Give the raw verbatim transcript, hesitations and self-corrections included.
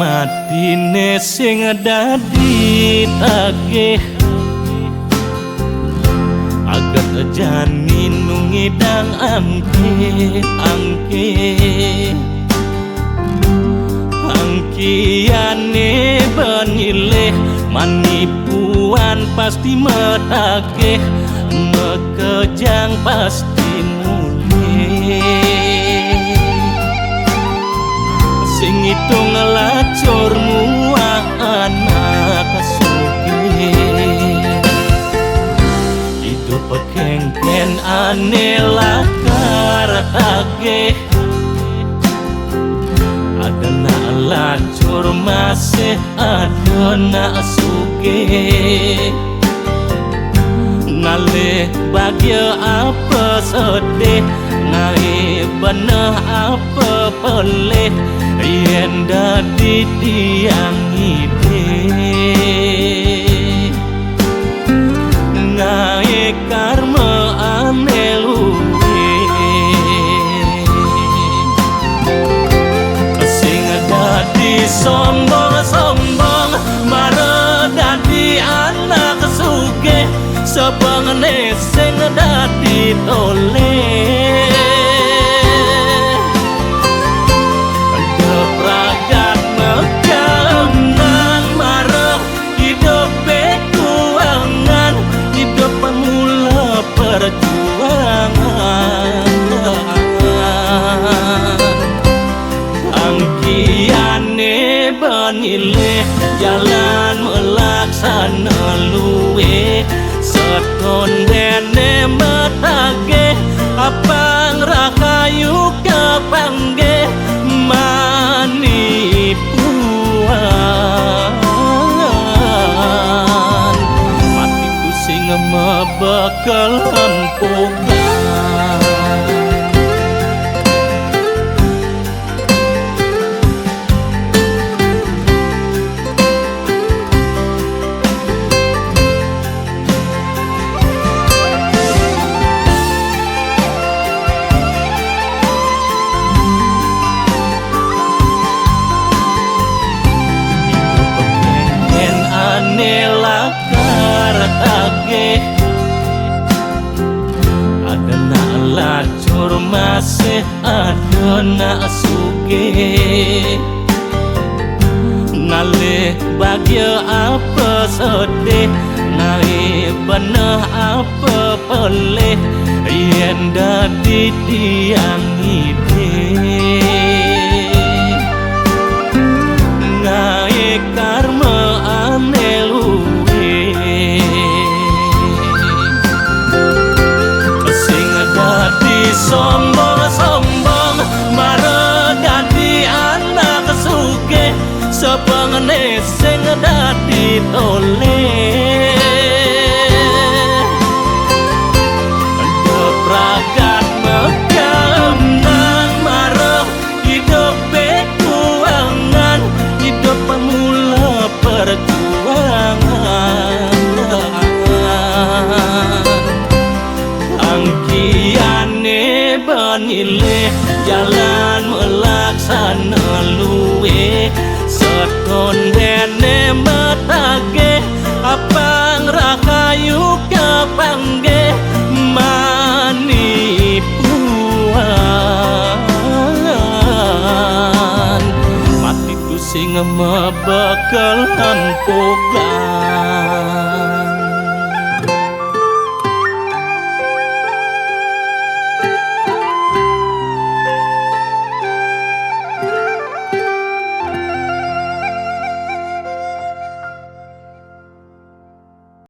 Atiné sing dadi tagih, aget jani nu ngidang angkih-angkih. Angkihané bani lih manipuan pasti matagih, makejang pasti mulih. Sing ngitung lacur muah anak sugih. Idup kéngkén ané lakar tagih. Ada nak lacur masih ada nak sugih. Ngalih bahagia apa sedih, ngalih beneh apa pelih, yén dadi tiang ngidih. Ngalih karma ané luih. Sing dadi sombong-sombong, mara dadi anak sugih, sabengné sing dadi tolih. Dep ragat makejang, mara idup kuangan, idup mula perjuangan. Angkihané bani lih jalan malaksana luih, satondéné matagih, apang rahayu kapanggih manipuan. Mati tusing mabekel empugan. Idup kéngkén ané lakar tagih. Ada nak lacur masih ada nak sugih. Ngalih bahagia apa sedih, ngalih beneh apa pelih, yén dadi tiang ngidih. Ngalih karma ané luih. Sing dadi sombong-sombong, mara dadi anak sugih, sabengné sing dadi tolih. Dep ragat makejang, mara idup kuangan, idup mula perjuangan. Angkihané bani lih jalan malaksana luih, satondéné matagih, apang rahayu kapanggih manipuan. Mati tusing mabekel empugan.